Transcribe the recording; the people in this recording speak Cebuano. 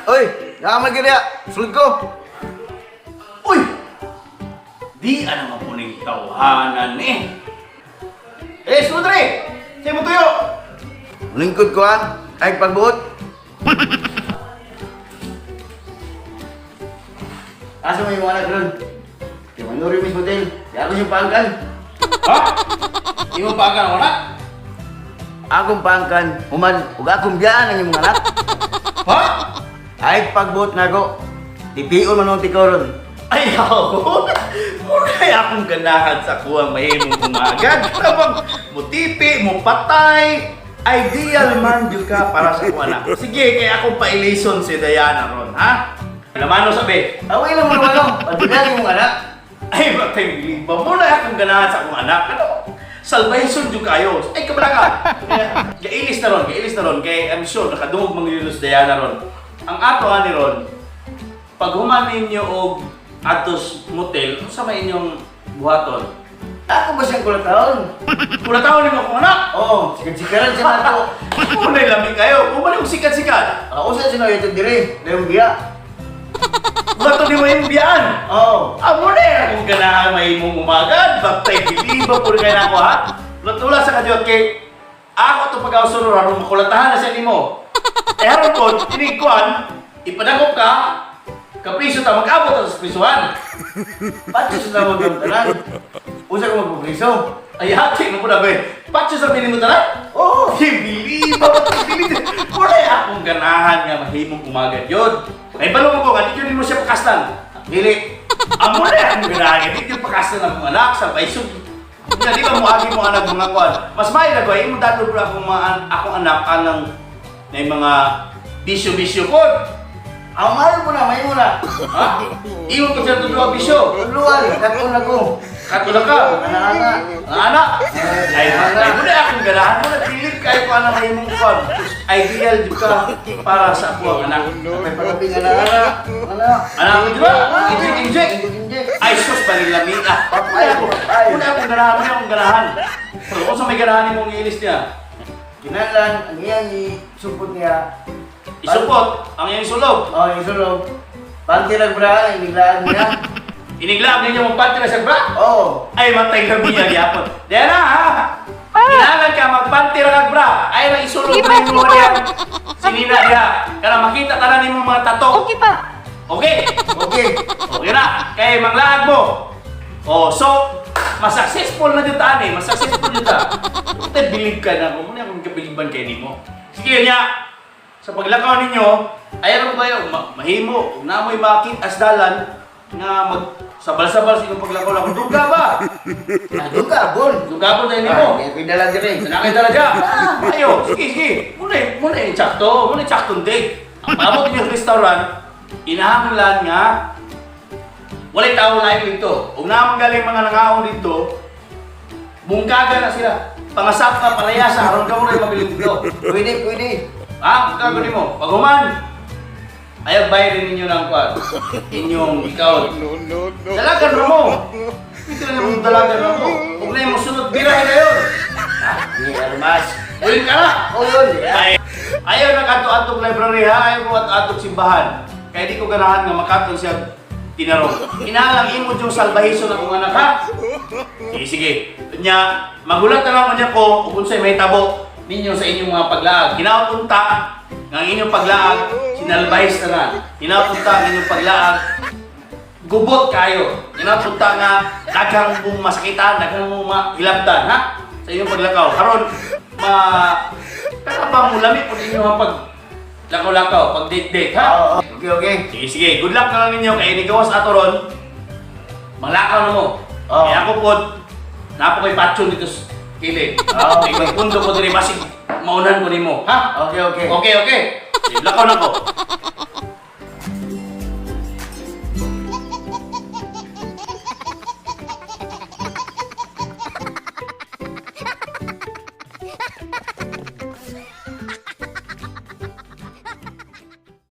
Oy, nakamal gid. Sulod ko. Uy! Di ana mapuning tawhanan eh. Eh, sulod rin! Sa'yo mo tuyo! Lingkod ko ha. Ay pagbuot. Asa mo yung anak ron? Kay Manuri mismo hotel. Kaya ako siyang pangkan. Ha? Imo pa ka wala? Akong pangkan, human, ug akong biyaan ang imong anak. Ha? Ay pagbuot nako. Tipion man ang tikoron. Ay, ako! Muna akong ganahan sa kuwang mahimong umagad. Kapag mutipi, mupatay, ideal man jud ka para sa kuwa na. Sige, kaya akong pailison si Diana ron, ha? Lamano sabi, Away lang mo naman ako. Pagbilang imong anak. Ay, batay, ba mo na akong ganahan sa akong anak? Ano? Salvation jud kayo. Ay, kabala ka. Kaya, gailis na ron, gailis na ron. Kaya I'm sure, nakadungog mga yun si Diana ron. Ang ato ani ron, pag human ninyo og atos motel, unsa may inyong buhaton? Ako ba siyang kulataon? Pula taon nimo akong anak. Oo, sikat-sikaran siya na ako. Unay lami kayo. Umali og sikat-sikat. Ako sa siya ito dire, dayong biya. Buhaton nimo yung biyaan. Oo. Amo na eh, akong ganahan may imong umagad. Baktay biliba po rin ako ha. Latula sa kadyot kay ako to pag-awsunod aron makulatahan na siya nimo. Eh aron ko, tinigkuan, ipadakop ka, kapriso ta, mag-abot ta sa prisuhan. Patyo sa tawag ng tanan. Usa ko magpupriso. Ay, hati mo po na ba eh. Patyo sa minimo tanan? Oo. Biliba ba biliba? Wala akong ganahan nga mahimong umagad yun. Ay, balong ko nga, di yun mo siya pakaslan. Dili. Amo na akong ganahan, di yun pakaslan akong anak sa baysog. Nga, di ba mo agi mo anak mga kwan? Mas may na ko, imong dadlo po akong mga akong anak anang na yung mga bisyo-bisyo ko. Ang mayo po na, may mo na. Ha? Imo ko siya tudlo bisyo. Tuluan, katon ako. Katulad ka. Anak-anak. Ang anak. Ay, ay, muna akong ganahan. Muna, bilib kayo ko anak may imong kwan. Ideal jud ka para sa ako ang anak. May palaping anak-anak. Anak. Anak mo, di ba? Inject, inject. Inject. Ay, sus, balilami. Ah, Patay, patay. muna akong ganahan, muna akong ganahan. Pero kung sa may ganahan mong iilis niya, Kinahanglan, ang iyang isupot niya. Isupot ang iyong sulog. Oh, isulog. Panty lang bra, iniglaan niya. Iniglaab ninyo mong panty na sa bra. Oo. Ay, matay kami niya gyapon. Diyan na, ha? Kinahanglan ka magpanty ra kag bra. Ay, nang isulog Sige pa, nimo sige pa. diya. Sinina diha. Kana makita tanan nimo mga tato. Okay pa. Okay. Okay. Okay na. Kay manglaag mo. Oh, so mas successful na jud ta ani, mas successful jud ta. Tay bilib ka na ko, muna akong kabiliban kay nimo. Sige nya. Sa paglakaw ninyo, ayan mo kayo, mahimo, ug namoy makit as dalan nga mag sabal-sabal sa inyong paglakaw lang. Duga ba? Ah, duga, bon. Duga po tayo nimo. Ay, kaya dala dire. Sanakay talaga. Ayo, sige, sige. Muna, muna yung sakto. Muna yung saktong date. Ang paabot niyo sa restaurant, inahanglan nga, walay tao lain dito. Kung naman galing mga nangaon dito, bungkaga na sila. Pangasap ka, palayasa, aron ka mo rin mabilin dito. Pwede, pwede. Ha? Gagawin mo. Pag human, ayaw bayarin ninyo ng kwan. Inyong ikaw. No, no, no. Dalagan na mo. Ito na yung dalagan na mo. Huwag na yung musunod, birahe na yun. Di, armas. Ulit ka na. Oh, yun. Ay, ayaw na kato-atong library ha, ayaw ko ato-atong simbahan. Kaya di ko ganahan nga makaton siya tinarong. Inalang imo yung salbahiso na kung anak ha. Sige, sige. Nya, magulat na lang niya ko kung unsay may tabo ninyo sa inyong mga paglaag. Hinapunta ng inyong paglaag, sinalbahis na na. Hinapunta ang inyong paglaag, gubot kayo. Hinapunta nga daghang mong masakitan, daghang mong mahilabtan, ha? Sa inyong paglakaw. Karon ma kana ba mo lami pud inyo ang pag lakaw-lakaw, pag date-date, ha? Oo, okay, okay. Sige, sige. Good luck na lang ninyo kay inigawas ato ron. Manglakaw na mo. Oo. Kaya ako pod, napo kay patyon dito sa kilid. Oo. Kay magpundo ko diri basig maunan ko nimo, ha? Okay, okay. Okay, okay. Sige, lakaw na ko.